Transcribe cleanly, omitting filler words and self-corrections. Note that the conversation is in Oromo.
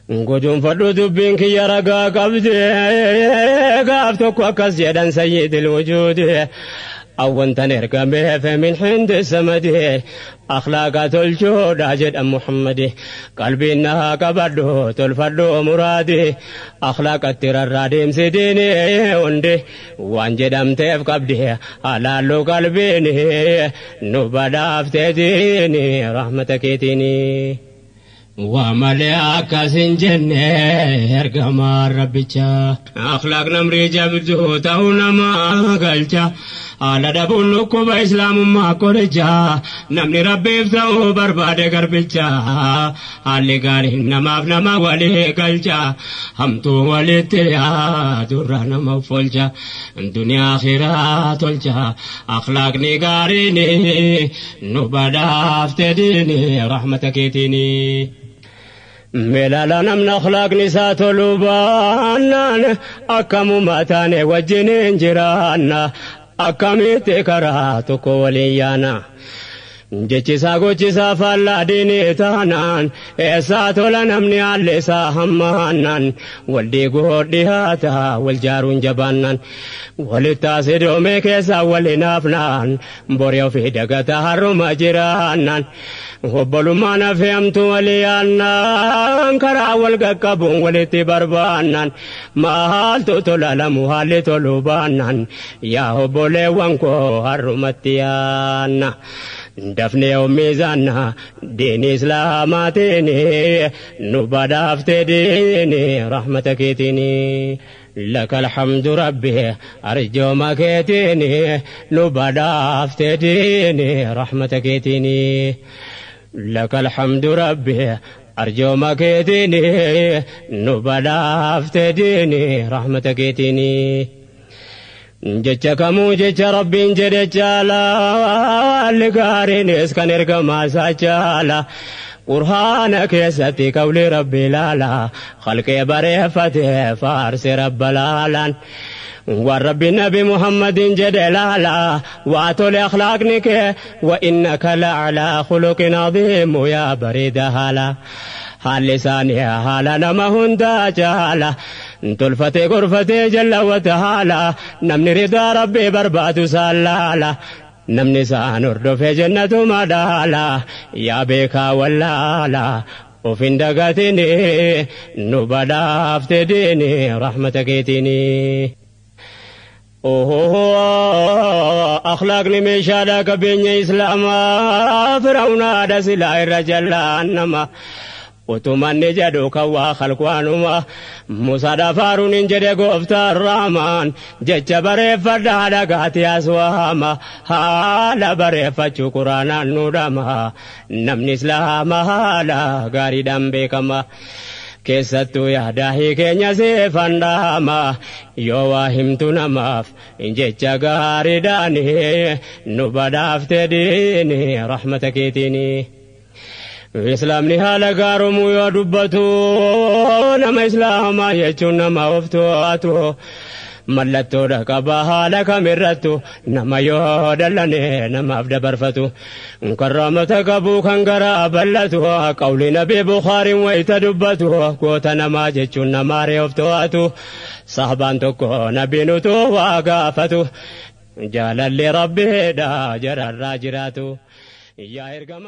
Godonfadhu dubbiin kiyya ragaa qabde gaaf tokko akkas jedhan sayyidil wujuudi awwantan ergameef min hindi samadi akhlaaqa tolchuudha jedhan Muhammadi qalbiin naa qabadhu tolfadhu muraadi akhlaaqatti rarraa deemsi diini hundi waan jedhamteef qabdi halaallu qalbiini nu badhaaftee diini rahmata keetiini. Waa malee akkas hin jenne ergamaa rabbichaa. Akhlaaq namri jabduu ta'uu nama galcha. Haala dhabuun dhukkuba islaamummaa qoricha. Namni rabbiif ta'uu barbaade garbicha. Haalli gaariin namaaf nama walii galcha. Hamtuu walitti yaadurra nama folcha. Duniyaa akhiraa tolcha. Akhlaaqni gaariin nu badhaafte diini rahmata keetiini. Meelaala namni akhlaaqni isaa toluu baannaan akkamuma taane wajjiniin jiraanna akkamitti karaa tokko waliin yaana. Jechisaa gochisaa faallaa diinii taanaan eessaa tola namni haalli isaa hammaannaan wal diiguu dhihaata wal jaaruun jabaannaan walitti asidoomee keessaa wal hinaafnaan borii ofii dagata har'uma jiraannaan obbolummaan hafeemtu walii yaannaan karaa wal qaqqabuun walitti barbaannaan maaltu tola lamu haalli toluu baannaan yaa obboleewwan koo har'umatti yaanna. Dafnee miizaana diini islaamaatiin nu badhaafte diini rahmata keetiin. Laka alhamdu rabbi arjooma keetiin nu badhaafte diini rahmata keetiin. Laka alhamdu rabbi arjooma keetiin nu badhaafte diini rahmata keetiin. Jecha kamuu jecha rabbiin jedhe caala haalli gaariinis kan ergamaa isaa caala. Qur'aana keessatti qawli rabbi ilaala khalqee bareeffate faarse rabba laalaan. Waan rabbi nabi Muhammadin jedhe laala waa tole akhlaaqni kee wa innaka la'alaa khuluqin aziimu yaa bareeda haala. Haalli isaanii haala nama hundaa caala. Tolfatee gorfatee jallawwata haala namni ridaa rabbii barbaadu saalaala. Namni isaan hordofee jannatu madaala yaa beekaa wallaala. Of hin dagatini nu badhaafte diini rahmata keetiini. Akhlaaqni meeshaadha qabeenya islaamaa firawunaadha silaa irra jallaan nama. Utumanni jedhu kan waa khalqwaanuma Musaadha faaruun hin jedhe gooftaan raamaan jecha bareeffadhaa dhagaati aswaama haala bareeffachuu quraanaan nu dhama namni islaama haala gaariidhaan beekama. Keessattuu yaadaahii keenya seefan dhaama yoo waa himtu namaaf jecha gaariidhaan nu badhaafte diini rahmata keetiini. Islaamni haala gaaromuu yoo dubbatu nama islaamaa jechuun nama of to'atu mallattoodha qaba haala kamirrattu nama yoo dallane namaaf dabarfatu karraamata qabu kan garaa bal'atu qawli nabi Bukhaariin wayita dubbatu goota namaa jechuun namaaree of to'atu sahabaan tokko nabiin utuu waa gaafatu jaalalli rabbiidha jararraa jiraatu yaa ergama.